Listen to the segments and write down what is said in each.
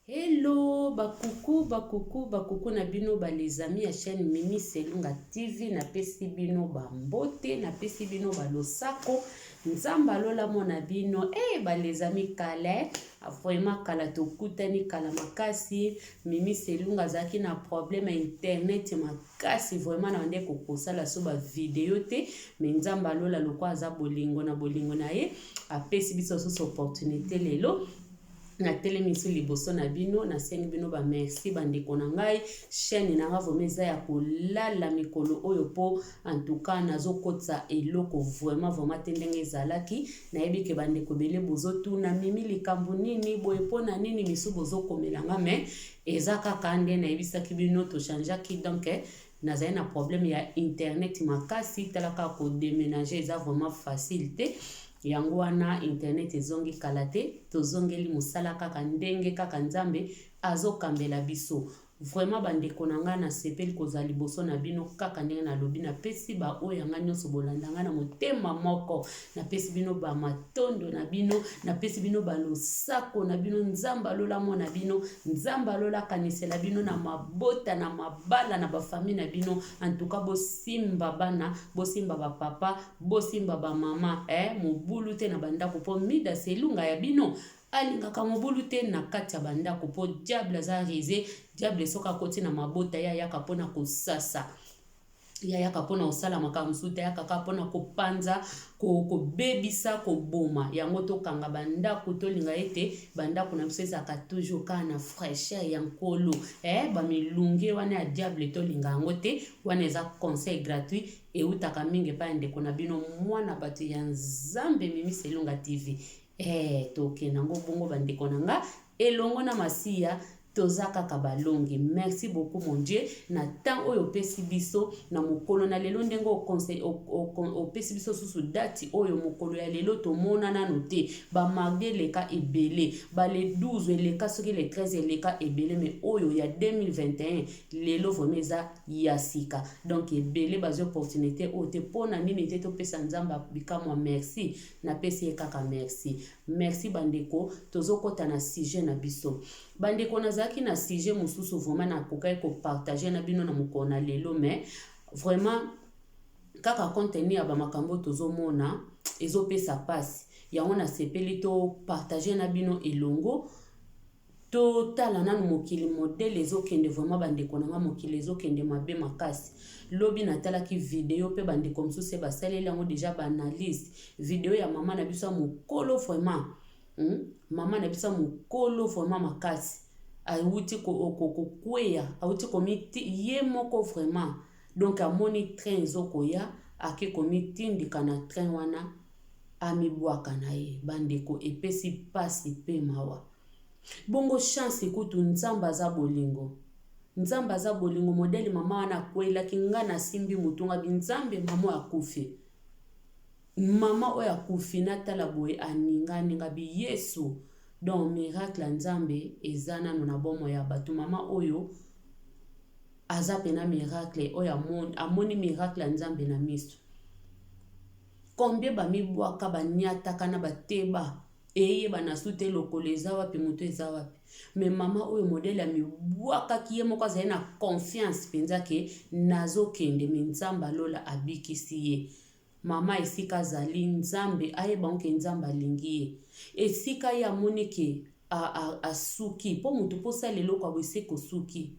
Hello ba coucou ba coucou ba coucou na bino ba les amis ya chaîne Mimi Selunga TV napesi bino ba mbote napesi bino ba losako Nzambe alola mona bino eh ba les amis kala vraiment kala tokutani kala makasi Mimi Selunga azalaki na problème ya internet makasi vraiment na bande kokosala so ba video te mais Nzambe alola lokwa aza bolingo na bolingo na ye apesi biso susu opportunité lelo Natelemisi liboso na bino, nasengi bino ba merci ba ndeko na ngai. Chaîne na nga vraiment eza ya kolala mikolo oyo po en tout cas nazokotisa eloko vraiment vraiment te ndenge ezalaki. Nayebi ke ba ndeko ebele bozotuna Mimi likambo nini boye po na nini misu bozokomela nga mais eza kaka nde nayebisaki bino to changeaki donc nazali na problème ya internet makasi tala kaka ko deménager eza vraiment facile te. Yango wana internet ezongi kala te tozongeli musala kaka ndenge kaka nzambe azokambela biso vraiment ba ndeko na nga nasepeli kozala liboso na bino kaka ndenge nalobi napesi ba oyo ya nga nionso bolanda nga na motema moko napesi bino ba matondo na bino napesi bino ba losako na bino nzambe alola mona bino nzambe alola akanisela bino na mabota na mabala na ba famille na bino en tout cas bosimba bana bosimba ba papa Bosimba ba mama eh mobulu te na ba ndaku po mida selunga ya bino alingaka mobulu te na kati ya ba ndaku po diable aza ruse diable soki akoti na mabota ye ayaka pona kosasa ye ayaka pona kosala makambo mosusu te ayaka kaka pona kopanza kobebisa koboma yango tokanga ba ndaku tolinga ete ba ndaku na biso ezalaka toujours kaka na fraicheur ya nkolo eh ba milunge wana ya diable tolinga yango te wana eza conseil gratuit Ewutaka mingi epai ya ndeko na bino mwana bato ya Nzambe Mimi Selunga TV. Eh, tokende yango bongo ba ndeko na nga elongo na Masiya toza kaka balongi. Merci beaucoup mon Dieu na temps oyo opesi biso na mokolo na lelo ndenge opesi biso susu date oyo mokolo ya lelo tomona nanu te. Ba mardi eleka ebele, ba le 12 eleka soki le 13 eleka ebele mais oyo ya 2021 lelo vraiment eza ya sika donc ebele bazwi opportunité oyo te mpo na nini te topesa nzambe bikamwa merci napesi ye kaka merci merci bandeko tozokɔta na sujet na biso bandeko nazalaki na sujet mosusu vraiment nakokaki kopartage na bino na mokolo na lelo mais vraiment kaka compte tenu ya bamakambo tozomona ezopesa mpasi yango nasepeli topartage na bino elongo Totala nanu mokili modele ezokende vraiment ba ndeko na nga mokili ezokende mabe makasi lobi natalaki video pe ba ndeko mosusu se basaleli yango deja ba analyse video ya mama na biso ya mokolo vraiment hmm? mama na biso ya mokolo vraiment makasi awuti kokweya awuti komiti ye moko vraiment donc amoni train ezokoya ake komitindika na train wana amibwaka na ye bandeko epesi pasi pe mawa bongo chance kutu nzambe aza bolingo nzambe aza bolingo modele mama wana akwelaki nga nasimbi mutu nga bi nzambe mama oyo akufi mama oyo akufi natala boye aningani nga bi yesu donc miracle ya nzambe eza nano na bomoi ya bato mama oyo aza pena miracle oyo amoni, amoni miracle ya nzambe na miso Combien ba mibwaka ba niataka na ba teba eyebana su te lokolo eza wapi mutu eza wapi mais mama oyo modele amibwakaki ye moko azali na confiance mpenza ke nazokende me nzambe alola abikisi ye mama esika azali nzambe ayeba ngo ke nzambe alingi ye esika ye amoni ke asuki mpo motu mpo osala eloko ya boye seke osuki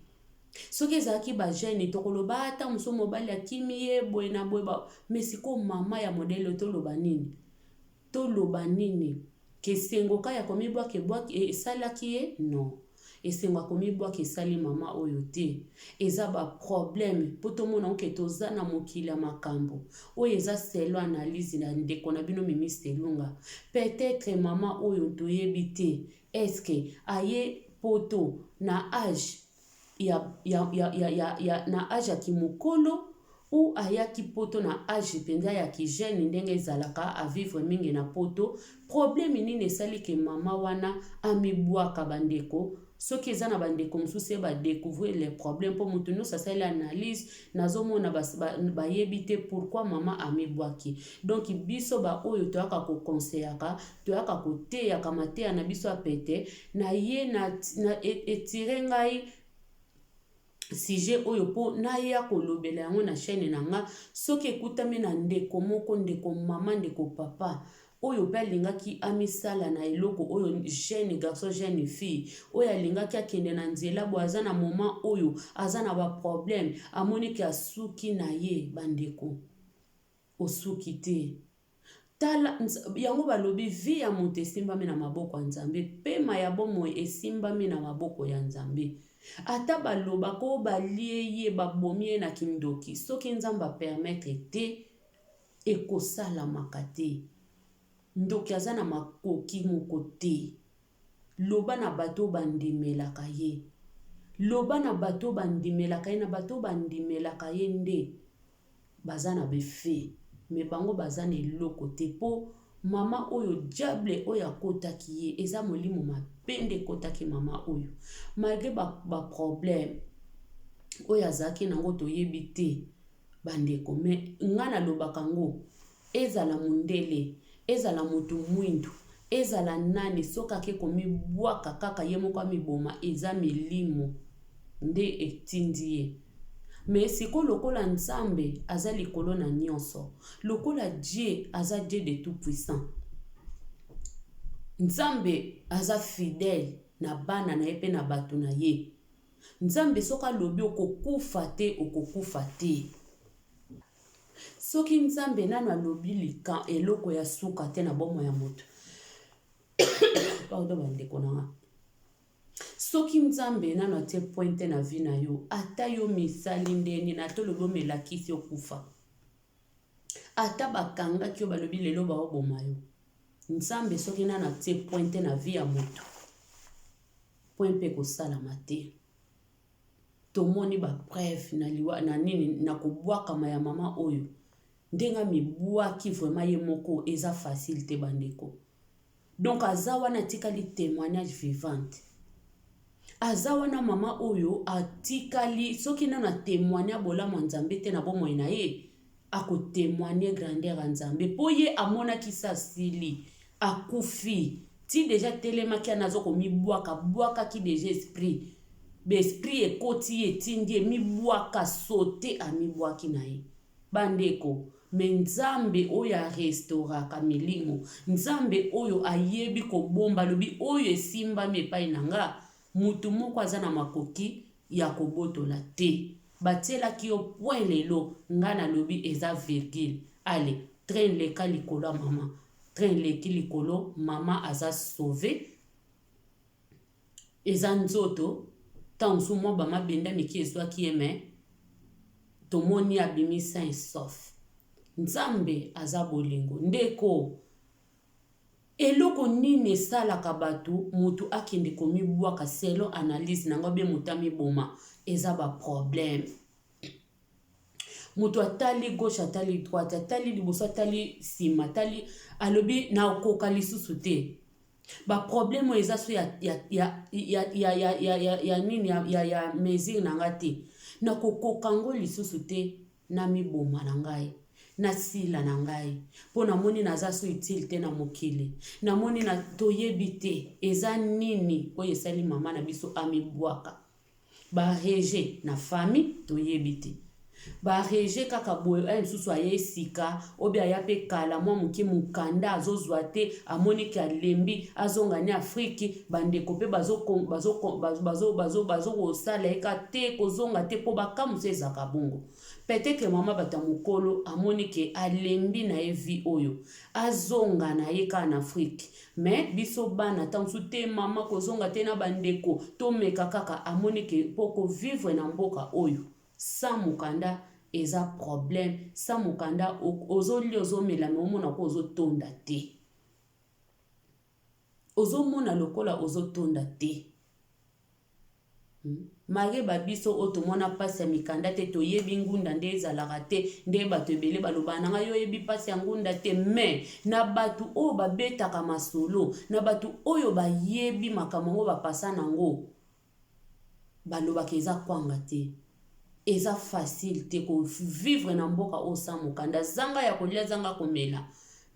Soki ezalaki ba jeune tokoloba ata mosusu mobali akimi ye boye na boye ba mais sikoyo mama ya modele oyo toloba nini? Toloba nini? Kesengo ka ya komibwaka ebwaki esalaki ye? Non. Esengo ya komibwaka esali mama oyo te. Eza ba problème po tomona ke toza na mokili ya makambo. Oyo eza selon analyse na ndeko na bino Mimi Selunga. Peut-etre mama oyo toyebi te. Est-ce que aye poto na age ya, ya, ya, ya, ya, ya, na age ya kimokolo ou ayaki poto na age mpenza ya kijeune ndenge ezalaka avivre mingi na poto problème nini esali ke mama wana amibwaka bandeko? Soki eza na bandeko mosusu ye badecouvrir le problème, mpo moto nyonso asali analyse, nazomona bayebi te pourquoi mama amibwaki. Donc biso baoyo toyaka kokonseyaka, toyaka koteyaka mateya na biso ya pete na ye na, na etire ngai sujet oyo mpo naya kolobela yango na chaîne na nga. Soki ekutami na ndeko moko, ndeko mama, ndeko papa oyo mpe alingaki amisala na eloko oyo, jeune garçon, jeune fille oyo alingaki akende na nzela boye, aza na moment oyo aza na baproblème, amoniki asuki na ye. Bandeko, osuki te. Tala yango, balobi vie ya moto esimbami na maboko ya Nzambe, pema ya bomoi esimbami na maboko ya Nzambe. Ata balobaka oyo balie ye, babomi ye na kindoki, soki Nzambe apermettre te, ekosalamaka te. Ndoki aza na makoki moko te. Loba na bato oyo bandimelaka ye, loba na bato oyo bandimelaka ye, na bato oyo bandimelaka ye nde baza na befe, me bango baza na eloko te. Mpo mama oyo, diable oyo akotaki ye, eza molimo mabe nde ekotaki mama oyo, malgré baproblème ba oyo azalaki nango, toyebi te bandeko. Me nga nalobaka ngo, ezala mondele, ezala moto mwindu, ezala nani, soki ake komibwaka kaka ye moko amiboma, eza milimo nde etindi ye. Me sikoyo, lokola Nzambe aza likolo na nyonso, lokola Dieu aza Dieu de tout puissant, Nzambe aza fidèle na bana na ye mpe na bato na ye. Nzambe soki alobi okokufa te, okokufa te. Soki Nzambe nano alobi lika eloko ya suka te na bomoi ya moto, pardon bandeko na nga, soki Nzambe nano atie point te na vie na yo, ata yo misali ndeni na ata olobi omelakisi okufa, ata bakangaki yo balobi lelo baoboma yo, Nzambe soki nano atie point te na vie ya moto, point mpe ekosalama te. Tomoni bapreuve na liwa na nini na kobwakama ya mama oyo, ndenge amibwaki vraiment ye moko, eza facile te bandeko. Donc aza wana, atikali témoignage vivante. Aza wana mama oyo atikali, soki nano atémoigne bolamu ya Nzambe te na bomoi na ye, akotémoigne grandeur ya Nzambe, mpo ye amonaki sa asili, akufi ti déjà telemaki ana aza komibwaka, bwakaki déjà esprit, baesprit ekoti ye, etindi ye mibwaka sote, amibwaki na ye bandeko. Me Nzambe oyo arestauraka milimo, Nzambe oyo ayebi kobomba, alobi oyo esimbami epai na nga, mutu moko aza na makoki ya kobotola te. Batielaki yo point lelo, nga nalobi eza virgule. Ale train leka likolo ya mama, train leki likolo, mama aza sauve. Eza nzoto ntango mosusu mwa bamabenda mike ezwaki ye, me tomoni abimi sain sauf. Nzambe aza bolingo. Ndeko, eloko nini esalaka bato motu akende komibwaka? Selon analyse nango abe moto amiboma, eza baproblème. Moto atali gauche, atali droite, atali liboso, atali nsima, atali, alobi nakoka lisusu te. Baproblème oyo eza so ya, ya, ya, ya, ya, ya, ya, ya, ya nini ya, ya, ya mesure na nga te, nakokoka yango lisusu te, namiboma na ngai, nasila na ngai, mpo namoni naza so utile te na mokili. Namoni na toyebi te eza nini oyo esali mama na biso amibwaka. Barejet na famille, toyebi te, barejet kaka boye. Oyo mosusu aye sika, obi aya mpe kala mwa moke, mokanda azozwa te, amoniki alembi, azonga ni Afriki. Bandeko mpe bazokosala ye ka te, kozonga te, mpo bakamusa ezalaka bongo. Peut-être mama bato ya mokolo amoni ke alembi na ye vie oyo, azonga na ye kaka na Afrike. Me biso bana ntango mosusu te, mama kozonga te, na bandeko tomeka kaka. Amoni ke mpo kovivre na mboka oyo sans mokanda eza problème. Sans mokanda, ozolia, ozomela, me omona ko ozotonda te, ozomona lokola ozotonda te. Malgré babiso oyo tomona mpasi ya mikanda te, toyebi ngunda nde ezalaka te, nde bato ebele balobaka na ngai, yo oyebi mpasi ya ngunda te. Me na bato oyo babetaka masolo, na bato oyo bayebi makambo yango, bapasa nango. Balobaka eza kwanga te. Eza facile te ko vivre na mboka oyo sans mokanda. Zanga ya kolia, zanga komela.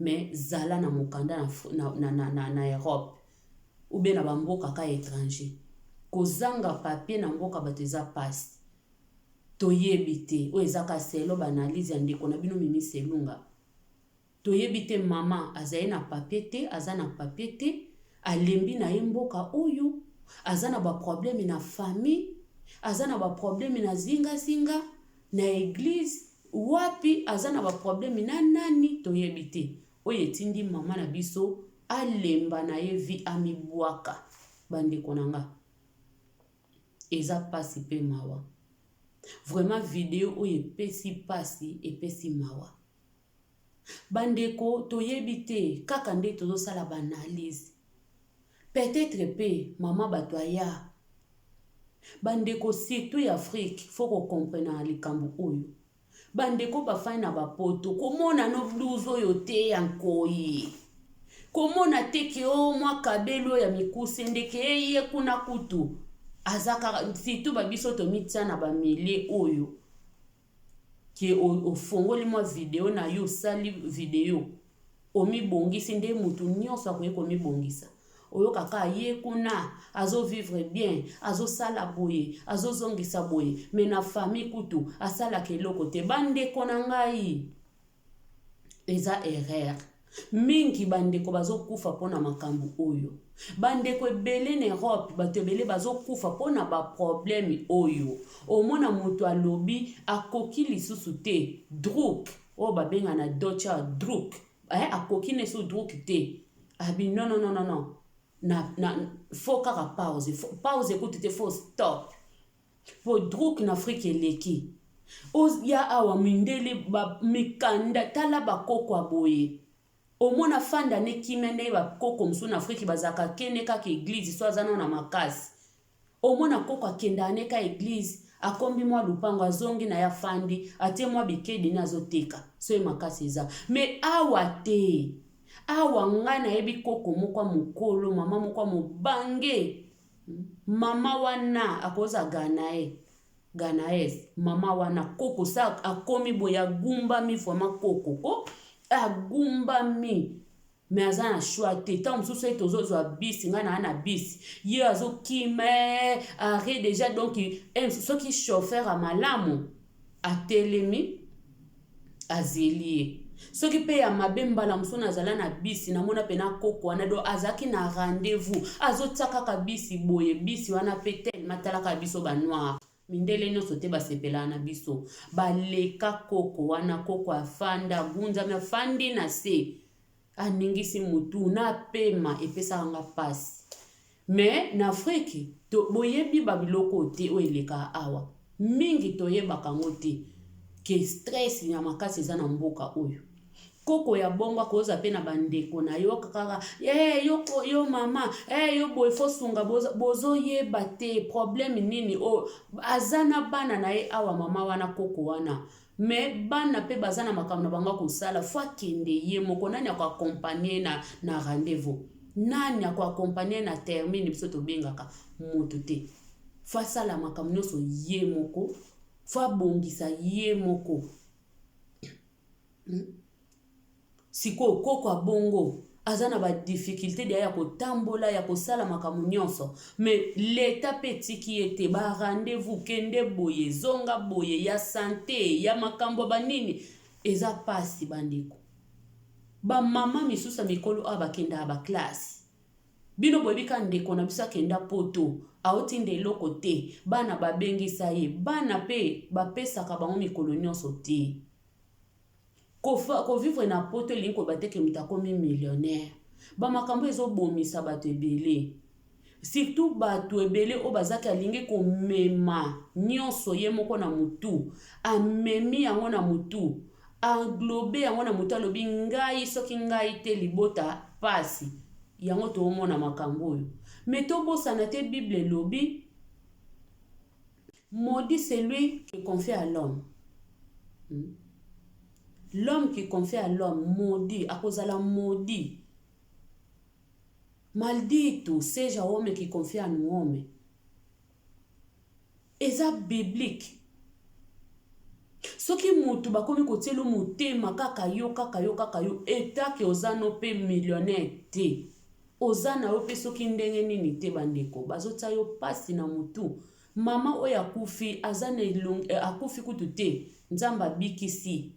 Mais zala na mokanda na, na, na, na, na, na Europe. Ou bien na ba mboka ka étranger. Kozanga papier na mboka bato eza pasi. Toyebi te. Oyo eza ka selo ba analyse ya ndeko na bino Mimi Selunga. Toyebi te mama azali na papier te, aza na papier te, alembi na ye mboka oyo, aza na ba problème na famille, aza na ba problème na zinga zinga, na eglise, wapi aza na ba problème na nani toyebi te. Oyo etindi mama na biso alemba na ye vie amibwaka. Bandeko na nga, eza pasi pe mawa. Vraiment video oyo epesi pasi, epesi mawa. Bandeko toyebi te kaka nde tozosala ba analyse peut-etre pe maman batu aya bandeko surtout ya Afrique faut ko comprenaka likambo oyo bandeko bafandi na ba poto komona no blouse oyo te ya nkoyi komona te ke o oh, mwa kabelo ya mikuse ndeke eye kuna kutu aza kaka surtout ba biso tomitia na ba milieu oyo ke ofongoli mwa video na yo osali video omibongisi nde mutu nyonso akoki komibongisa oyoka kaka ye kuna azo vivre bien azosala boye azozongisa boye me na famille kutu asalaka eloko te bandeko na ngai Eza erreur. Mingi ba ndeko bazo kufa pona makambu oyo. Ba ndeko ebele na Europe batu ebele bazo kufa pona ba problème oyo. Omona mutu alobi akoki lisusu te Druck oyo ba benga na Deutsche awa Druck eh akoki ne su Druck te. Abi non non non non na na faut kaka pause pause kutu te faut stop. Po druk na Afrique eleki. Oya awa mindele ba mikanda tala ba koko ya boye. Omona fanda ne kimia ndenge ba koko mosusu na Afrique bazalaka kende kaka eglise so aza nao na makasi. Omona koko akendaka ne ka eglise akombi mwa lupango azongi na ye afandi atie mwa bikedi ne azoteka soki makasi eza. Mais awa te. Awa ngai nayebi koko moko ya mokolo mama moko ya mobange Mama wana akoza Ghanae, Ghanaese, mama wana koko sa akomi boye agumbami vraiment koko ko agumbami mais aza na choix te ntango mosusu ye tozozwa bisi ngai naa na bisi ye azokima eh, arret déjà donc eh, soki chauffeur ya malamu atelemi azeli ye soki mpe ya mabe mbala mosusu nazala na bisi namona mpe na koko wana do azalaki na rendez-vous azotia kaka bisi boye bisi wana mpe telema atalaka biso banoir mindele nyonso te basepelaka na biso baleka koko wana koko afanda agunzami afandi na se aningisi mutu na pema epesaka nga pasi mais na Afrique to boyebi ba biloko te oyo elekaka awa mingi toyebaka yango te ke stress ya makasi eza na mboka oyo koko ya bongo akoza pe na bandeko na yo kaka eh, yo, yo mama eh, yo boye fo sunga bozoyeba te problème nini oyo aza na bana na ye awa mama wana koko wana Mais bana pe baza na makambo na bango ya kosala faut akende ye moko nani ako accompagner na, na rendez-vous nani ako accompagner na termine biso tobengaka moto te faut asala makambo nyonso ye moko faut abongisa ye moko hmm? Sikoyo koko ya bongo aza na ba difficulte deja ya kotambola ya kosala makambo nyonso mais l'etat pe etiki ye te ba rendez vous kende boye zonga boye ya sante ya makambo ya ba nini eza pasi bandeko ba mama misusu ya mikolo awa bakendaka ba classe bino boyebi kaka ndeko na biso akenda poto aotinda eloko te bana babengisa ye bana pe bapesaka bango mikolo nyonso te Ko vivre na poto elingi koloba te ke moto akomi millionnaire. Ba makambo ezo bomisa bato ebele. Surtout bato ebele oyo bazaki alingi komema nyonso ye moko na mutu. Amemi yango na mutu. Englobe yango na mutu alobi ngai soki ngai te libota pasi. Yango toomona makambo oyo. Mais tobosana te Bible elobi Maudit celui qui confie à l'homme. Hmm? L'homme qui confie à l'homme, maudit, akozala maudit. Maldito seja homem que confia no homem. Eza biblique. Soki mutu bakomi kotiela yo motema kaka yo kaka yo kaka yo etat que oza no pe millionnaire te oza na yo pe soki ndenge nini te bandeko bazotia yo pasi na mutu mama oyo akufi aza na elongi eh, akufi kutu te nzambe abikisi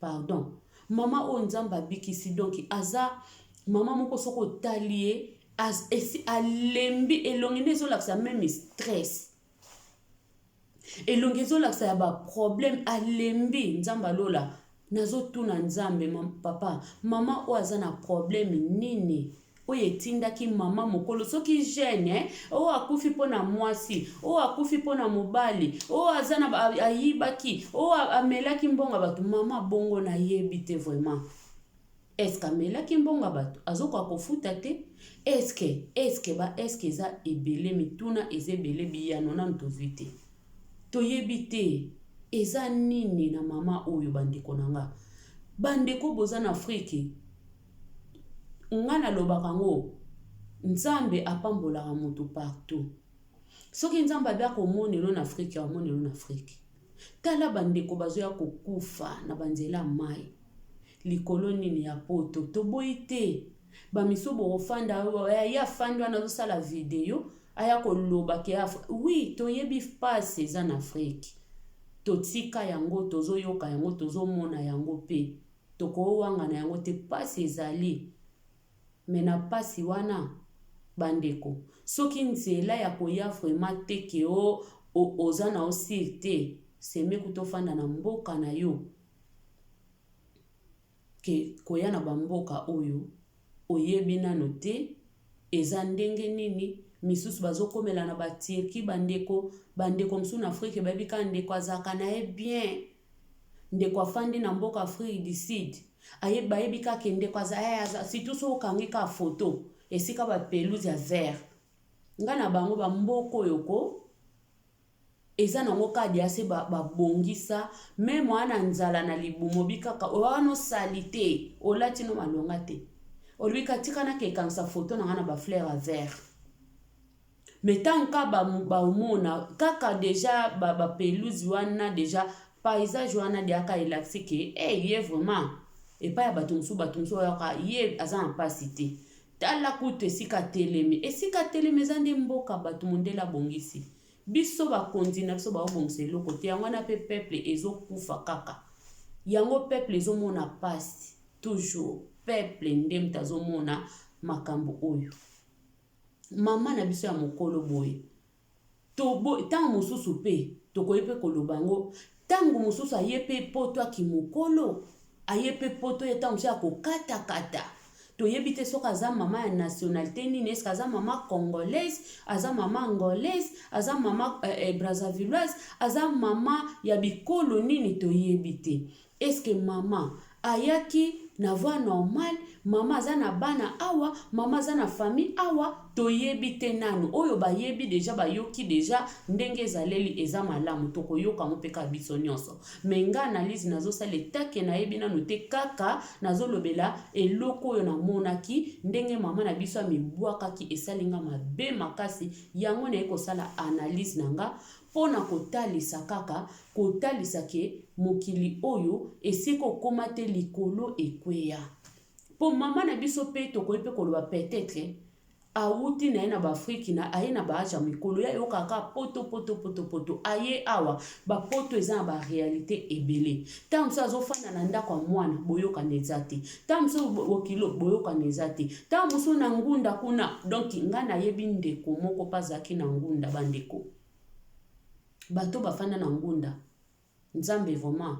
pardon mama oyo nzambe abikisi donc aza mama moko soki otali ye esi alembi elongi nde ezolakisa meme stress elongi ezolakisa ya baproblème alembi nzambe alola nazotuna nzambe papa mama oyo aza na problème nini oyo etindaki mama mokolo soki jeune eh, oyo akufi mpo na mwasi oyo akufi mpo na mobali oyo aza na ayibaki oyo amelaki mbongo ya bato mama bongo nayebi te vraiment eske amelaki mbongo ya bato azokoka kofuta te eske eske ba eske eza ebele mituna eza ebele biyano nanu tozwi te toyebi te eza nini na mama oyo bandeko na nga bandeko boza na afrike Nga nalobaka yango nzambe apambolaka mutu partout soki nzambe abi akomonelo na afrique akomonelo na afrique tala bandeko bazoya kokufa na banzela ya mai likolo nini ya poto toboyi te bamisu bokofanda ye afandi wana azosala video aya koloba ke oui toyebi mpasi eza na afrique totika yango tozoyoka yango tozomona yango mpe Tokowangana yango te pasi ezali mais na pasi wana ba ndeko soki nzela ya koya vraiment te ke o oza na yo sur te c'est mieux kutu ofanda na mboka na yo ke koya na ba mboka oyo oyebi nanu te eza ndenge nini misusu bazokomela na ba Turquie ba ndeko ba ndeko mosusu na Afrique bayebi kaka ndeko azalaka na ye bien Ndeko afandi na mboka Afrique du Sud, aye bayebi kaka ke ndeko aza eh, aza surtout soki okangi kaka photo esika ba pelouse ya vert. Nga na bango ba mboka oyo ko eza nango kaka deja se babongisa ba meme wana nzala na libumu obi kaka wana osali te olati no malonga te olobi ka tika nakekangisa photo na nga na ba fleur ya vert. Mais tango ka ba mona kaka dejà ba, ba pelouse wana dejà paysage wana dejà ka elakisi ke hey, ye vraiment epai ya bato mosusu bato mosusu oyoka ye aza na mpasi te tala kutu esika telemi esika telemi eza nde mboka bato mondele abongisi biso bakonzi na biso baobongisa eloko te yango wana mpe peuple ezokufa kaka yango peuple ezomona mpasi toujours peuple nde moto azomona makambo oyo mama na biso ya mokolo boye ntango mosusu mpe tokoki mpe koloba yango ntango mosusu aye mpe poto aki mokolo aye mpe poto ye ntango mosusu ya kokatakata toyebi te soki aza mama ya nationalité nini eske aza mama congolaise aza mama angolaise aza mama eh, eh, brazzavilloise aza mama ya bikolo nini toyebi te eske mama ayaki na voie normale mama aza na bana awa mama aza na famille awa toyebi te nanu oyo bayebi deja bayoki deja ndenge ezaleli eza malamu tokoyoka yango mpe kaka biso nyonso me nga analyse nazosala etake nayebi nanu te kaka nazolobela eloko oyo namonaki ndenge mama na biso amibwakaki esali nga mabe makasi yango naye kosala analyse na nga mpo na kotalisa kaka kotalisa ke mokili oyo esika okoma te likolo ekweya mpo mama na biso mpe tokoki mpe koloba peut-être awuti na ye na baafrike na aye na baage ya mikolo ye ayokaka poto poto poto poto aye awa bapoto eza na baréalité ebele ntango mosusu azofanda na ndako ya mwana boyokana eza te ntango mosusu bokilo boyokana eza te ntango mosusu na ngunda kuna donc ngai nayebi ndeko moko mpe azalaki na ngunda bandeko bato bafanda na ngunda nzambe vraiment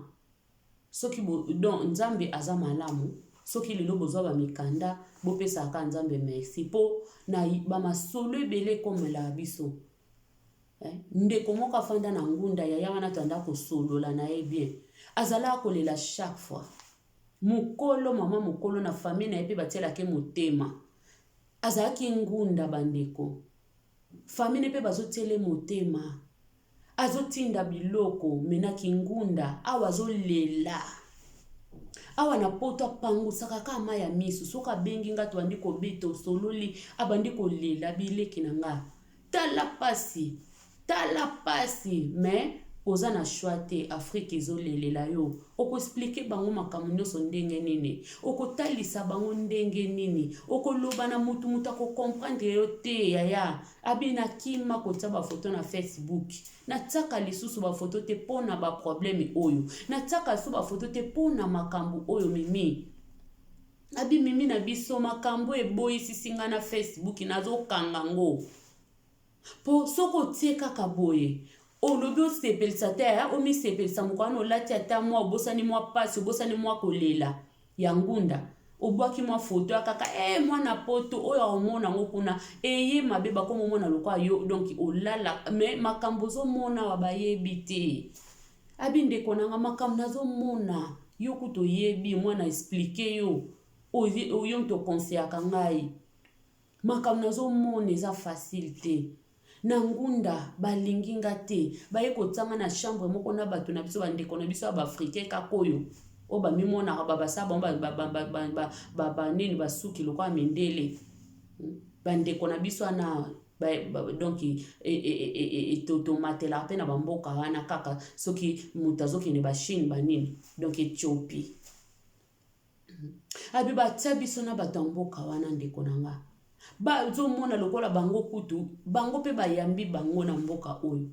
soki bo, donc nzambe aza malamu soki lelo bozwa bamikanda bopesaka nzambe merci mpo na bamasolo ebele ekomelaka biso eh? ndeko moko afanda na ngunda yaya wana toanda kosolola na ye bien azalaka kolela chaque fois mokolo mama mokolo na famille na ye mpe batielaki motema azalaki ngunda bandeko famille mpe bazotiele motema azotinda biloko menaki ngunda awa azolela awa na poto apangusaka kaka mai ya miso soki abengi nga tobandi kobeta osololi abandi kolela bileki na nga tala pasi. Tala pasi mais oza na choix te, Afrique ezolelela yo. Okoexpliquer bango makambo nyonso ndenge nini? Okotalisa bango ndenge nini? Okoloba na mutu, mutu akocomprendre yo te. Yaya abi nakima kotia bafoto na Facebook, natiaka lisusu bafoto te mpo na baproblème oyo, natiaka lisusu bafoto te mpo na makambo oyo. Mimi abi, Mimi na biso, makambo eboyisisi nga na Facebook, nazokanga ngo mpo soki otie kaka boye, olobi osepelisa te, omisepelisa moko wana, olati ata mwa, obosani mwa pasi, obosani mwa kolela ya ngunda, obwaki mwa foto ya kaka e mwana poto oyo aomona yango kuna, eye mabe, bakoma omona lokwa yo. Donc olala, mais makambo ozomona awa bayebi te. Abi ndeko nanga, makambo nazomona, yo kutu oyebi, mwana expliquer yo, oyo moto okonseyaka ngai, makambo nazomona eza facile te. Na ngunda balingi nga te, baye kotianga na chambre moko na bato na biso, bandeko na biso ya baafricain kaka oyo oyo bamimonaka babasa bango banini, basuki lokola mindele, bandeko na biso wana. Donc tomatelaka mpe na bamboka wana kaka soki moto azokende bachine, banini, donc Éthiopie. Abi batia biso na bato ya mboka wana, ndeko na nga, bazomona lokola bango kutu, bango mpe bayambi bango na mboka oyo,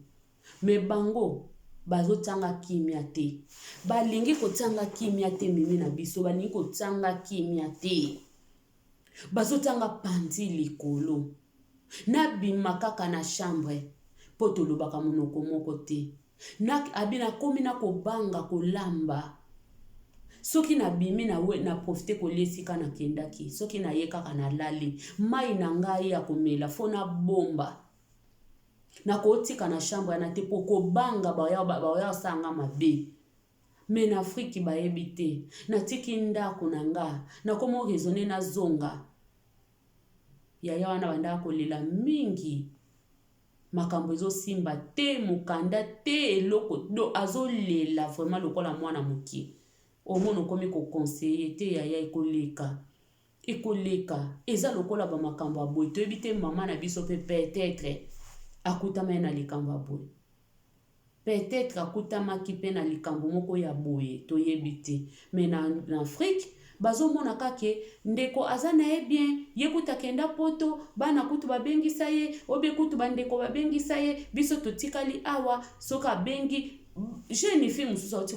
mais bango bazotianga kimia te, balingi kotianga kimia te. Mimi na biso, balingi kotianga kimia te, bazotianga pandi likolo. Nabima kaka na chambre mpo tolobaka monoko moko te. Abi nakomi na kobanga kolamba. Soki nabimi na, na profiter kolia esika nakendaki, soki naye kaka nalali, mai na ngai ya komela fo nabomba, nakotika na chambre wana te mpo kobanga baya osala mabe. Mais na Afrique bayebi te. Natiki ndako na nga, nakomi oraisonner, nazonga. Yaya wana bandaka kolela mingi, makambo ezosimba te, mokanda te, eloko do, azolela vraiment lokola mwana moke. Omona okomi koconseiller te, yaya, ekoleka, ekoleka. Eza lokola bamakambo ya boye, toyebi te. Mama na biso mpe peut-être akutama ye na likambo ya boye, peut-être akutamaki mpe na likambo moko ya boye, toyebi te. Mais na Afrique bazomona kaka ndeko aza na ye bien, ye kutu akenda poto, bana kutu babengisa ye, obe kutu bandeko babengisa ye, biso totikali awa. Soki abengi jeune fille mosusu auti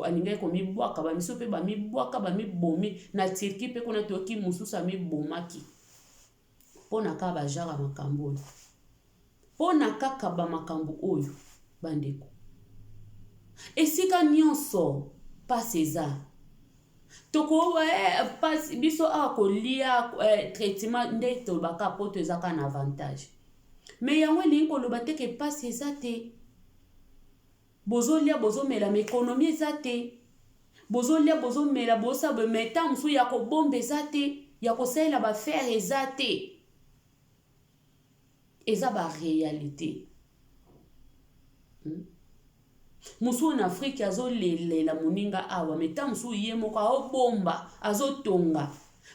alingaki komibwaka, bamisu mpe bamibwaka, bamibomi na Turquie mpe kuna toyoki mosusu amibomaki mpona kaka bajara makambo oyo, mpona kaka bamakambo oyo. Bandeko, esika nyonso mpasi eza. Toko pasi biso awa kolia traitement nde tolobaka poto eza kaka na avantage, mais yango elingi koloba te ke mpasi eza te. Bozolia, bozomela, mais économie eza te. Bozolia, bozomela, bosala boye, mais ntango mosusu ya kobomba eza te, ya kosalela baaffaires eza te. Eza baréalité. Mosusu na Afrique azolelela moninga awa, mais ntango mosusu ye moko aobomba, azotonga.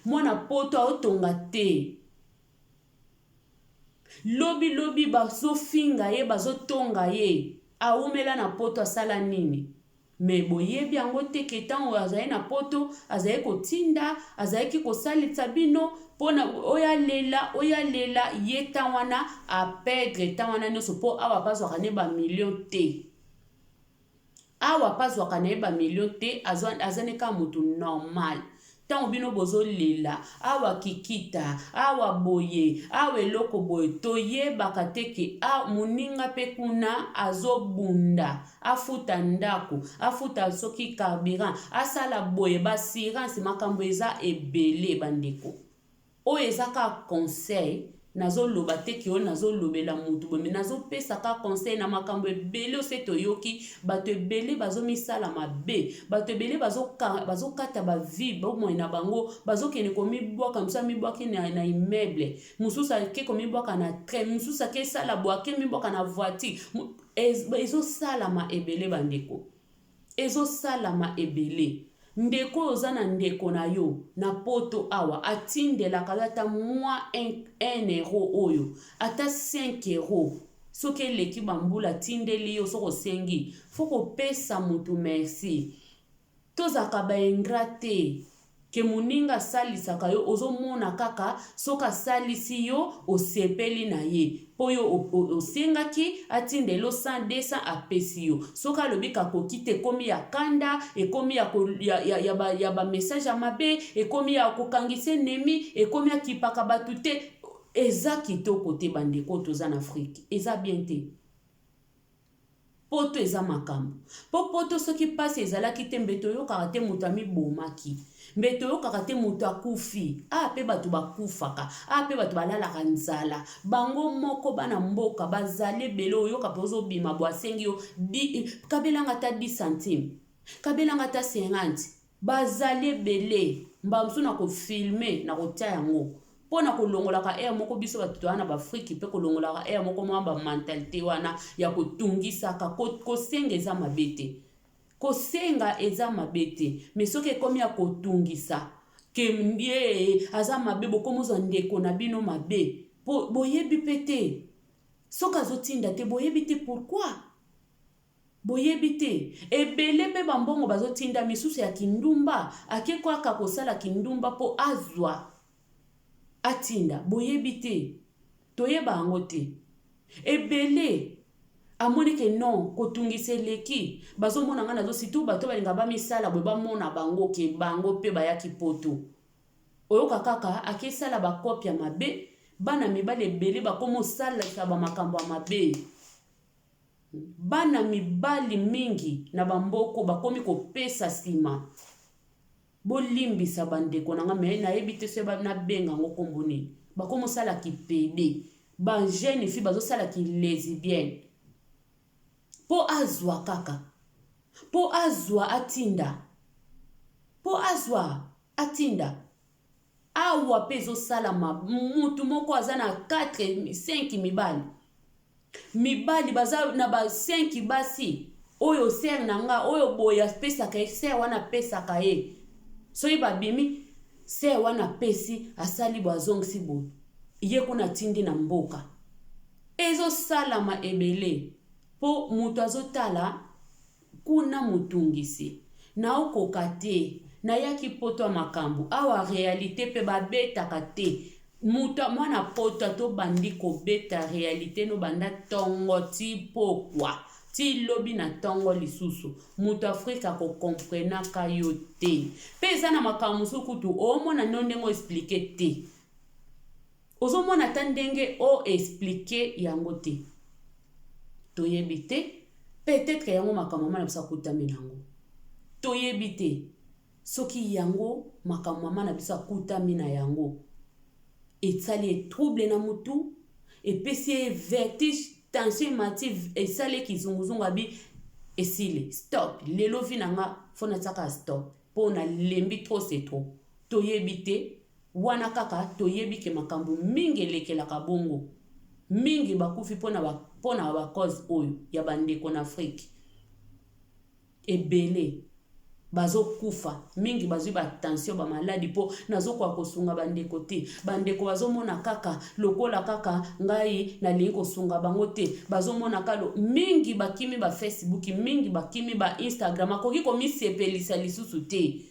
Mwana poto aotonga te, lobi lobi bazofinga ye, bazotonga ye, awumela na poto, asala nini? Mais boyebi yango te ke ntango azali na poto, azali kotinda, azalaki kosalisa bino mpona oyo alela, oyo alela ye ntan wana, aperdre ntan wana nyonso mpo awa bazwaka ne bamillion te. Awa bazwaka na ye bamillion te, aza ne kaka motu normal. Ntango bino bozolela awa kikita, awa boye, awa eloko boye, toyebaka te ke moninga mpe kuna azobunda, afuta ndako, afuta soki carburant, asala boye, baassurance, makambo eza ebele. Bandeko, oyo eza kaka conseil. Nazoloba te ke oyo nazolobela motu boye, mais nazopesa kaka conseil na makambo ebele ose toyoki. Bato ebele bazomisala mabe, bato ebele bazokata bavie, bomoi na bango, bazokende komibwaka. Mosusu amibwaki na immeuble, mosusu ake komibwaka na train, mosusu ake esala boye, ake mibwaka na voiture. Ezosalama ebele, bandeko, ezosalama ebele. Ndeko oyo oza na ndeko na yo na poto awa, atindelaka yo ata mwa 1 euro oyo, ata 5 euro. Soki eleki bambula atindeli yo, soki osengi, faut kopesa motu merci. Tozalaka ba ingrat te ke moninga asalisaka yo, ozomona kaka soki asalisi yo osepeli na ye mpo yo osengaki atindela yo 100, 200, apesi yo. Soki alobi kakoki te, ekomi ya kanda, ekomi ya bamessage ya mabe, ekomi ya kokangisa ennemi, ekomi akipaka bato te. Eza kitoko te, bandeko. Toza na Afrique, eza bien te. Poto eza makambo, mpo poto soki mpasi ezalaki te, mbe toyokaka te moto amibomaki, mbe toyokaka te moto akufi. A mpe bato bakufaka, a mpe bato balalaka nzala bango moko. Bana mboka bazali ebele. Oyoka mpe ozobima bo, asengi yo, kabelanga ata 10 centime, kabelanga ata 50. Bazali ebele. Mbala mosusu na kofilmer, na kotia yango mpo na kolongolaka aire moko. Biso bato toya na baAfrique mpe kolongolaka aire moko, mwa bamentalité wana ya kotungisaka. Kosenga eza mabe te, kosenga eza mabe te, mais soki ekomi ya kotungisa ke ye aza mabe, bokomi ozwa ndeko na bino mabe po boyebi mpe te soki azotinda te, boyebi te pourquoi, boyebi te. Ebele mpe bambongo bazotinda misusu ya kindumba, ake kaka kosala kindumba mpo azwa atinda, boyebi te, toyeba yango te. Ebele amoni ke non, kotungisa eleki. Bazomona ngai nazo, surtout bato balinga bamisala boye, bamona bango ke bango mpe bayaki poto. Oyoka kaka akesala bakope ya mabe. Bana mibali ebele bakoma osalisa bamakambo ya mabe. Bana mibali mingi na bamboko bakomi kopesa nsima. Bolimbisa, bandeko na nga, mais nayebi te soki nabenga yango nkombo nini. Bakomi osala kipédé, bajeune fille bazosala kilesbienne mpo azwa kaka, mpo azwa atinda, mpo azwa atinda. Awa mpe ezosalama. Mutu moko aza na 4, 5 mibali, mibali baza na ba 5 basi. Oyo sœur na nga, oyo boye apesaka ye, sœur wana apesaka ye. Soki babimi, sœur wana apesi, asali boye, azongisi boye, ye kuna atindi na mboka. Ezosalama ebele mpo moto azotala kuna motungisi naokoka te. Nayaki poto ya makambo awa, réalité mpe babetaka te. Moto mwana poto atobandi kobeta réalité no banda ntongo ti pokwa ti lobi na ntongo lisusu. Moto Afrika akokomprenaka yo te, mpe eza na makambo mosusu kutu omona no ndenge oexpliquer te, ozomona ata ndenge oexpliquer yango te. Toyebi te, peut-être yango makambo mama na biso akutami nango. Toyebi te soki yango makambo mama na biso akutami na yango esali ye trouble na mutu, epesi ye vertige, tension emati, esali ye kizunguzungu, abi esili, stop. Lelo vie na nga, faut natiaka stop mpo nalembi, trop c'est trop. Toyebi te wana kaka, toyebi ke makambo mingi elekelaka bongo, mingi bakufi mpona bacause oyo ya bandeko na Afrique. Ebele bazokufa mingi, bazwi batension, bamaladi, mpo nazokoka kosunga bandeko te. Bandeko bazomona kaka lokola kaka ngai nalingi kosunga bango te. Bazomona kalo mingi bakimi baFacebook, mingi bakimi baInstagram, akoki komisepelisa lisusu te,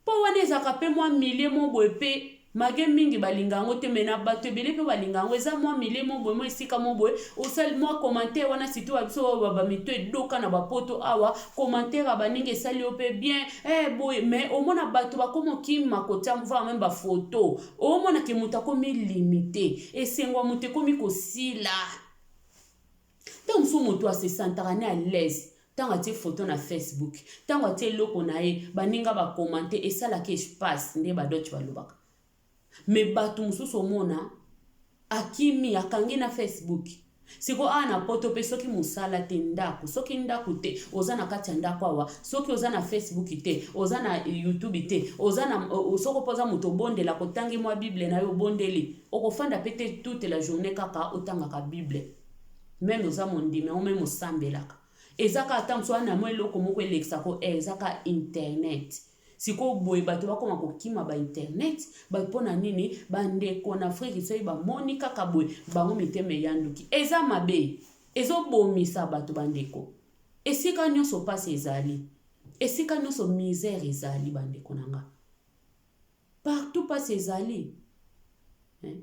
mpo wana ezalaka mpe mwa milieu mo boye mpe mage mingi balinga yango te. Mais na bato ebele mpe balinga yango. Eza mwa milieu mo boye, mwa esika mo boye, osali mwa commentaire wana, surtout babiso oyo bamito edoka na bapoto awa, commentaire ya baninga esali yo mpe bien boye. Mais omona bato bakoma okima kotia voire même bafoto. Omonake moto akomi limité, esengo ya moto ekomi kosila. Ntango mosusu moto asesantaka ne à l'aise ntango atie foto na Facebook, ntango atie eloko na ye, baninga bacommenter, esalaka espace nde badoche balobaka. Mais bato mosusu omona akimi, akangi na Facebook. Sikoyo awa na poto mpe soki mosala te, ndako, soki ndako te, oza na kati ya ndako awa, soki oza na Facebook te, oza na YouTube te, oza na soki mpo oza moto obondela, kotangi mwa Bible na yo, obondeli, okofanda mpe te toute la journée kaka otangaka Bible. Même oza mondimi yango, même osambelaka, eza kaka ata mosu wana mwa eloko moko elekisako, eza kaka internet. Sikoyo boye bato bakoma kokima bainternet mpona nini? Bandeko na Afrique soki bamoni kaka boye, bango mitema eyanduki. Eza mabe. Ezobomisa bato bandeko. Esika nyonso mpasi ezali, esika nyonso misère ezali bandeko na nga. Partout mpasi ezali. Eh?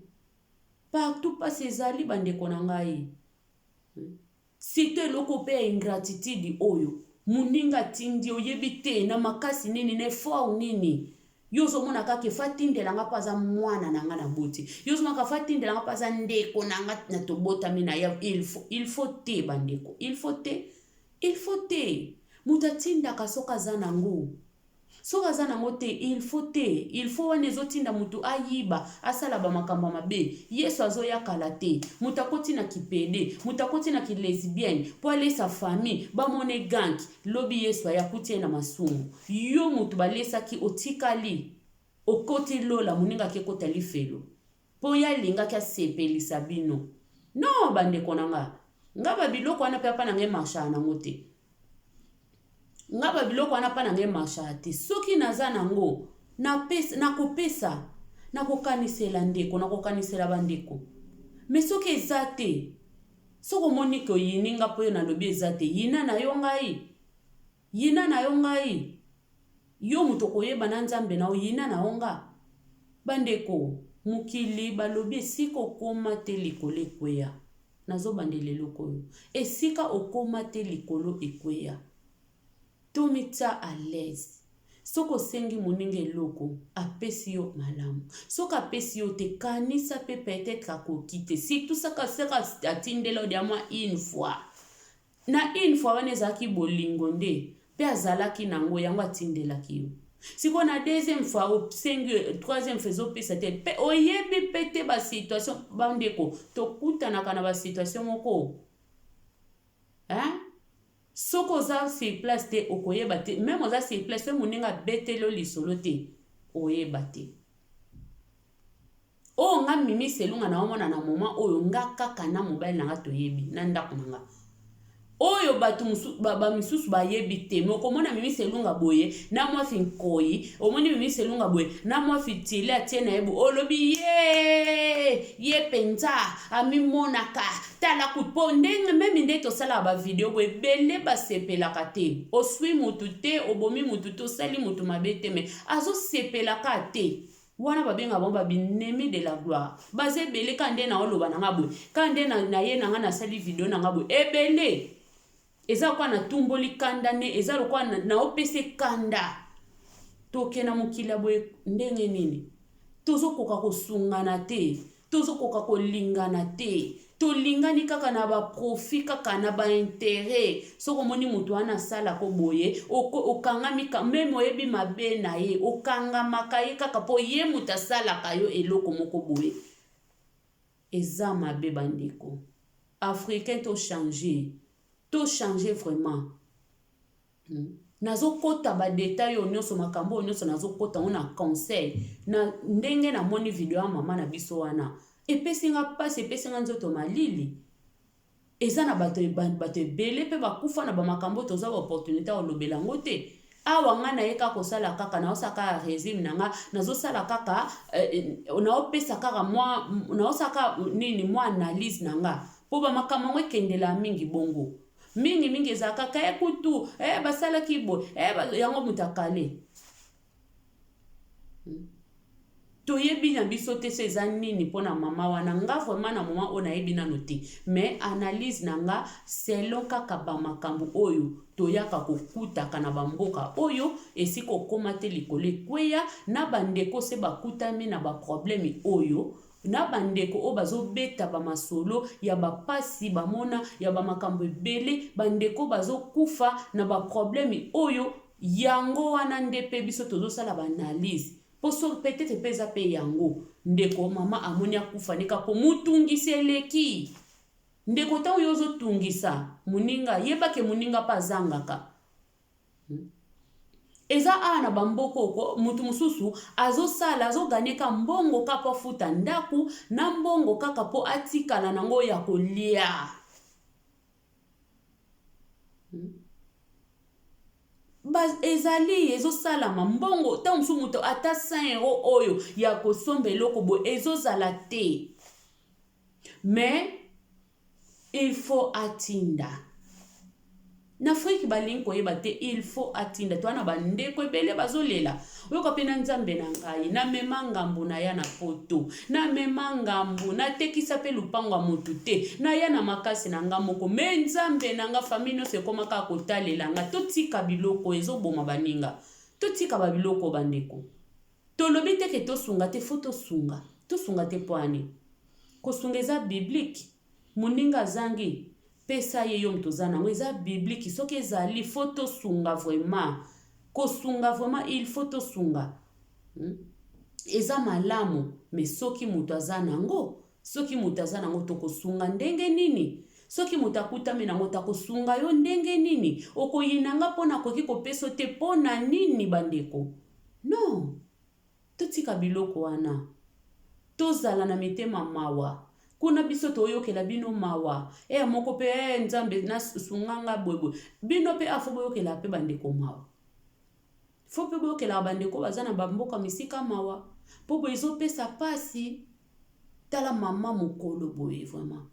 Partout mpasi ezali bandeko na ngai. Eh? Surtout eloko mpe ya ingratitude oyo moninga atindi oyebi te na makasi nini na effort nini yo ozomona kaka efa atindela nga mpo aza mwana na nga na boti yo ozomona kaka fa atindela nga mpo aza ndeko na nga na tobotami na ye il faut, il faut te bandeko il faut te il faut te moto atindaka soki aza nango Soki aza nango te il faut te il faut wana ezotinda mutu ayiba asala ba makambo ya mabe yesu azoya kala te mutu akoti na ki pede mutu akoti na ki lesbienne po alesa famille bamona ye gank lobi yesu aye akuti ye na masumu yo mutu balesaki otikali okoti lola moninga ake kota lifelo po ye alingaki asepelisa bino non ba ndeko na nga nga ba biloko wana pe apa na nga emarchaka nango te nga ba biloko wana pa na nga emarchaka te soki naza nango napesa nakopesa nakokanisela ndeko nakokanisela bandeko me soki eza te soki omoni ke oyini nga mpo yo nalobi eza te yina na yo ngai yina na yo ngai yo moto okoyeba na nzambe na yo yina na yo nga bandeko mokili balobi esika okoma te likolo ekweya Nazobandela eloko oyo. Esika okoma te likolo ekweya. Tomitia à l'aise. Soki osengi moninga eloko, apesi yo malamu. Soki apesi yo te, kanisa pe peut-etre akoki te. Surtout saka saka atindela yo deja mwa une fois. Na une fois wana ezalaki bolingo nde pe azalaki nango yango atindelaki yo. Sikoyo na deuxième fois osengi troisième fois ezopesa te pe oyebi pe te ba situation bandeko tokutanaka na ba situation moko hein soki oza sur place te okoyeba te meme oza sur place soki moninga abeteli yo lisolo te oyeba te. Oyo nga Mimi Selunga na omona na moment oyo nga kaka na mobali na nga toyebi na ndako na nga. Oyo bato ba, ba misusu bayebi te mais okomona Mimi Selunga boye na mwa finkoyi omoni Mimi Selunga boye na mwa fitile atie na ye boye olobi ye ye penza amimonaka tala kutu po ndenge meme nde tosalaka ba video boye ebele basepelaka te oswi mutu te obomi mutu te osali mutu mabe te mais azosepelaka te Wana ba benga bango ba binemi de la gloire. Baza ebele ka nde na oloba na nga boye. Ka nde na na ye na nga nasali video na nga boye. Ebele. Eza lokola na tumboli kanda ne eza lokola na, na opese kanda. Toke na mokili ya boye ndenge nini? Tozokoka kosungana te. Tozokoka kolingana te. Tolingani kaka na ba profit kaka na ba interet. Soki omoni moto wana asalako boye, okangami meme oyebi mabe na ye, okangamaka ye kaka po ye moto asalaka yo eloko moko boye. Eza mabe bandeko. Africain to changer. To changer vraiment. Nazokota ba detail oyo nyonso makambo oyo nyonso nazokota yango na conseil na ndenge namoni video ya mama na biso wana epesi nga mpasi epesi nga nzoto malili eza na bato bato ebele mpe bakufa na bamakambo oyo toza ba opportunité ya kolobela yango te awa ngai naye kaka kosala kaka naosala kaka régime na nga nazosala kaka eh, naopesa kaka mwa naosala kaka nini mwa analyse na nga mpo bamakambo yango ekendela mingi bongo Mingi mingi ezalaka kaka eh kutu eh basalaki boye eh ba, yango moto akale hmm. toyebi na biso te so eza nini mpo na mama wana nga vraiment na moment oyo nayebi nano te mais analyse na nga selon kaka bamakambo oyo toyaka kokutaka na bamboka oyo esika okoma te likolo ekweya na bandeko se bakutami na baprobleme oyo na ba ndeko oyo bazo beta ba masolo ya ba pasi ba mona ya ba makambo ebele ba ndeko bazo kufa na ba problème oyo yango wana nde pe biso tozo sala ba analyse po so peut etre pe eza pe yango ndeko mama amoni akufa ne kaka po mutungisi eleki ndeko tango yo ozo tungisa moninga yeba ke moninga pe azangaka Eza awa na ba mboka oko mutu mususu azosala azo gagne ka mbongo ka po afuta ndaku na mbongo kaka po atikala na ngo ya kolia. Ba ezali ezosalama mbongo tango mosusu moto ata 100 euro oyo ya kosomba eloko boye ezozala te mais. Il faut atinda. Na Afrique balingi koyeba te, il faut atinda. Toza na bandeko ebele bazolela. Oyoka mpe na Nzambe na ngai, namema ngambo na ya na poto, namema ngambo, natekisa mpe lupango ya motu te, naya na makasi na nga moko, me Nzambe na nga, famille nyonso ekoma kaka kotalela nga. Totika biloko ezoboma baninga, totika babiloko bandeko. Tolobi te ke tosunga te, faut tosunga. Tosunga te mpo ani kosunga eza biblique. Moninga azangi, pesa ye. Yo moto oza nango, eza biblique. Soki ezali, faut tosunga vraiment. Kosunga vraiment, il faut tosunga, Eza malamu. Mais soki moto aza nango, soki moto aza nango, tokosunga ndenge nini? Soki moto akutami nango, takosunga yo ndenge nini? Okoyina nga mpo nakoki kopesa te, mpo na nini? Bandeko, non, totika biloko wana, tozala na mitema mawa. Kuna biso toyokela bino mawa eya moko mpe e, Nzambe nasunga nga boyeboye. Bino mpe afo boyokela mpe bandeko mawa, faut mpe boyokelaka bandeko baza na bamboka misika mawa, mpo boye ezopesa mpasi. Tala mama mokolo boye, vraiment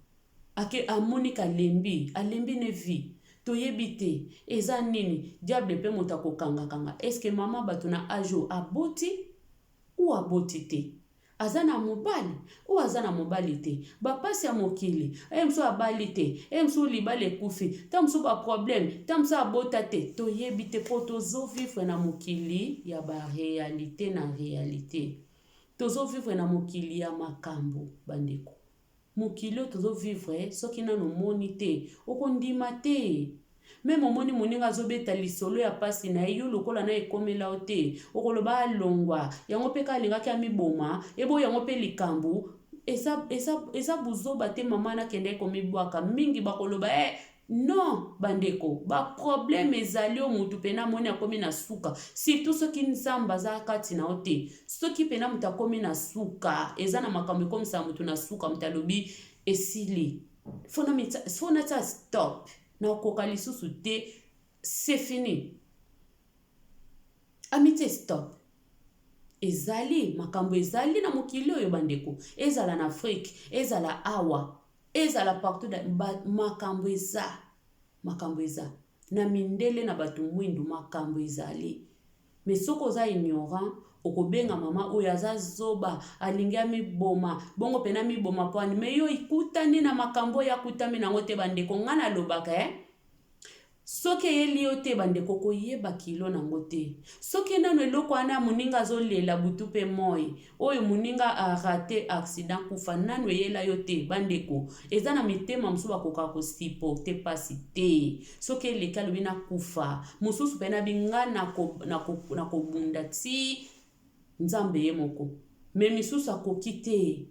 ake amoni kalembi, alembi ne vie. Toyebi te eza nini, diable mpe moto akokangakanga. Est-ce mama bato na age oyo aboti ou aboti te? Aza na mobali oyo aza na mobali te? Bapasi ya mokili e, mosusu abali te e, mosusu libala ekufi, ta mosusu baproblème, ta mosusu abota te. Toyebi te, mpo tozovivre na mokili ya baréalité. Na réalité tozovivre na mokili ya makambo, bandeko. Mokili oyo tozovivre, soki nano omoni te, okondima te. Même omoni moninga azobeta lisolo ya mpasi na ye, yo lokola na ekomela yo te, okoloba alongwa yango mpe ka alingaki amiboma. Eboyo yango mpe likambo eza, eza, eza buzoba te. Mama nakendaki komibwaka mingi, bakoloba e non. Bandeko, baproblème ezali oyo motu mpena amoni akomi na suka, surtout soki Nzambe aza kati na yo te. Soki mpena moto akomi na suka, eza na makambo ekomisaka motu na suka. Moto alobi esili, faut natia stop, nakoka lisusu te, c'est fini, amitie stop. Ezali makambo ezali na mokili oyo, bandeko, ezala na Afrique, ezala awa, ezala partout, makambo eza, makambo eza na mindele, na bato mwindu, makambo ezali. Mais soki oza ignorant, okobenga mama oyo aza zoba, alingi amiboma bongo mpena amiboma mpo ani. Mais yo ekutani na makambo oyo akutami nango te. Bandeko, ngai nalobaka eh? Soki eyeli yo te, bandeko, koyeba kilo nango te. Soki nano eloko wana moninga azolela butu mpe moi, oyo moninga arater accident, kufa, nano eyela yo te. Bandeko, eza na mitema mosusu bakokaka kosupporter mpasi te. Soki eleki, alobi nakufa. Mosusu mpe nabi nga nakobunda ti Nzambe ye moko. Mais misusu akoki te,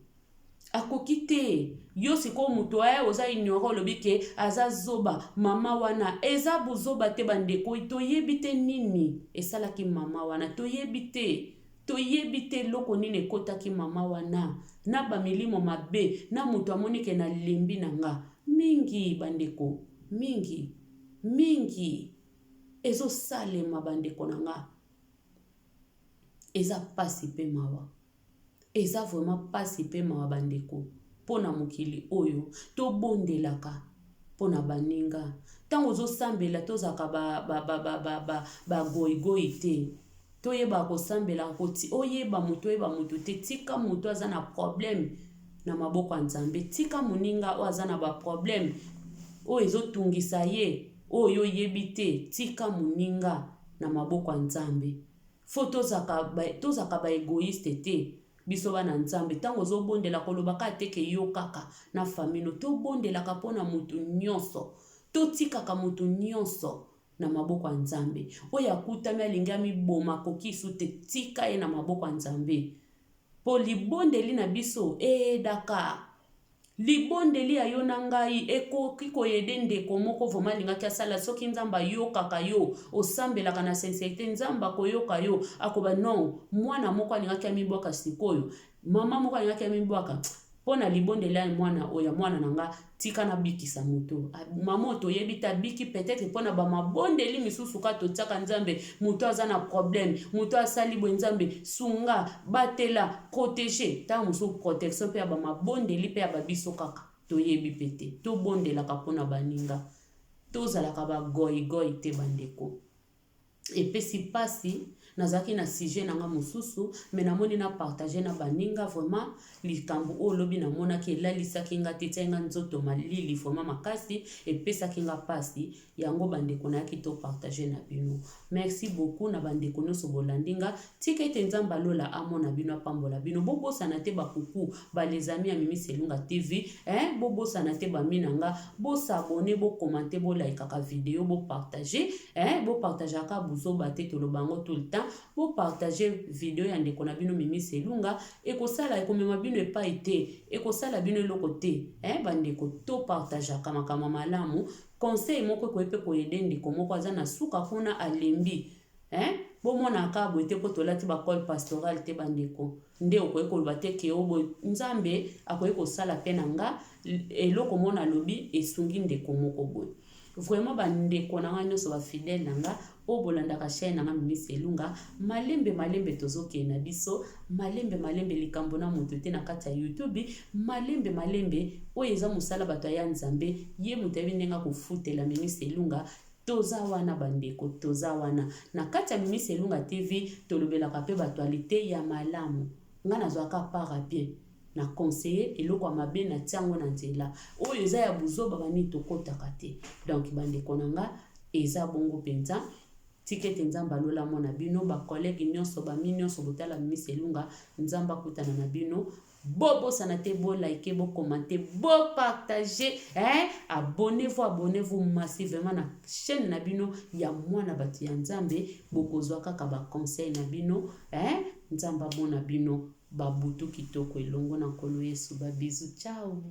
akoki te. Yo sikoyo moto aya, oza ignorant, olobi ke aza zoba mama wana. Eza bozoba te, bandeko. Toyebi te nini esalaki mama wana, toyebi te, toyebi te eloko nini ekɔtaki mama wana na bamilimo mabe na moto amoni ke nalembi na nga mingi. Bandeko, mingi mingi ezosalema, bandeko na nga. Eza pasi mpe mawa, eza vraiment pasi mpe mawa, bandeko, mpo na mokili oyo. Tobondelaka mpo na baninga. Ntango ozosambela, tozalaka bagoyigoyi te, toyebaka kosambela. Oyeba moto, oyeba moto te, tika moto aza na problème na maboko ya Nzambe. Tika moninga oyo aza na baproblème oyo ezotungisa ye, oyo oyebi te, tika moninga na maboko ya Nzambe. Faut tozalaka baégoïste te, biso bana Nzambe. Ntango ozobondela, kolobaka te ke yo kaka na famille no. Tobondelaka mpona motu nyonso, totikaka motu nyonso na maboko ya Nzambe. Oyo akutami alingi amiboma, akoki su te, tika ye na maboko ya Nzambe, mpo libondeli na biso eyedaka. Libondeli ya yo na ngai ekoki koaider ndeko moko vraiment alingaki asala. Soki Nzambe ayokaka yo, osambelaka na sincérité, Nzambe akoyoka yo, akoba non. Mwana moko alingaki amibwaka, sikoyo mama moko alingaki amibwaka, mpo na libondeli ya mwana oyo, ya mwana na nga, tika nabikisa moto. Mama oyo toyebi te abiki, peut-être mpo na bamabondeli misusu ka totiaka. Nzambe, moto aza na problème, moto asali boye, Nzambe sunga, batela, protège. Ntango mosusu protection mpe ya bamabondeli mpe ya babiso kaka. Toyebi mpe te. Tobondelaka mpo na baninga. Tozalaka ba goigoi te bandeko. Epesi pasi, nazalaki na sujet na nga mosusu mais namoni na partager na baninga vraiment likambo oyo lobi namonaki elalisaki nga te, etiaki nga nzoto malili vraiment makasi, epesaki nga pasi. Yango bandeko nayaki to partager na bino. Merci beaucoup na bandeko nyonso bolandi nga. Tika ete Nzambe ya lola amona bino, apambola bino. Bobosana te ba coucou, ba les amis ya Mimi Selunga TV, hein, bobosana te ba mi na nga, bo s'abonner, bo commenter, bo likaka video, bo partager, hein, bo partageaka buzoba te, toloba yango tout le temps. Bo partager video ya ndeko na bino Mimi Selunga, ekosala ekomema bino epai te, ekosala bino eloko te, hein, bandeko to partageaka makambo malamu. Conseil moko ekoki mpe ko aider ndeko moko aza na suka kuna alembi hein, bomonaka boye te mpo tolati ba col pastoral te bandeko, nde okoki koloba te ke oyo Nzambe akoki kosala mpe na nga eloko moko nalobi esungi ndeko moko boye. Vraiment ba ndeko na nga nyonso ba fidèle na nga oyo bolandaka chaîne na nga Mimi Selunga, malembe malembe tozokende na biso malembe malembe, likambo na moto te na kati ya YouTube, malembe malembe oyo eza mosala bato ya Nzambe, ye moto ayebi ndenge akofutela Mimi Selunga. Toza wana bandeko, toza wana na kati ya Mimi Selunga TV, tolobelaka mpe b'actualité ya malamu. Nga nazwaka part ya bien na conseiller eloko ya mabe na tiango na nzela oyo eza ya buzoba banini tokotaka te. Donc bandeko na nga eza bongo mpenza. Tika ete Nzambe alola mona bino, ba collègue nyonso, bami nyonso botala Mimi Selunga, Nzambe akutana na bino. Bobosana te, bo like, bo commenter, bo partager, hein, abonnez-vous, abonnez-vous massivement na chaîne na bino ya mwana bato ya Nzambe, bokozwa kaka ba conseil na bino, hein, Nzambe amona bino, babutu kitoko elongo na Nkolo Yesu. Ba bisous, ciao.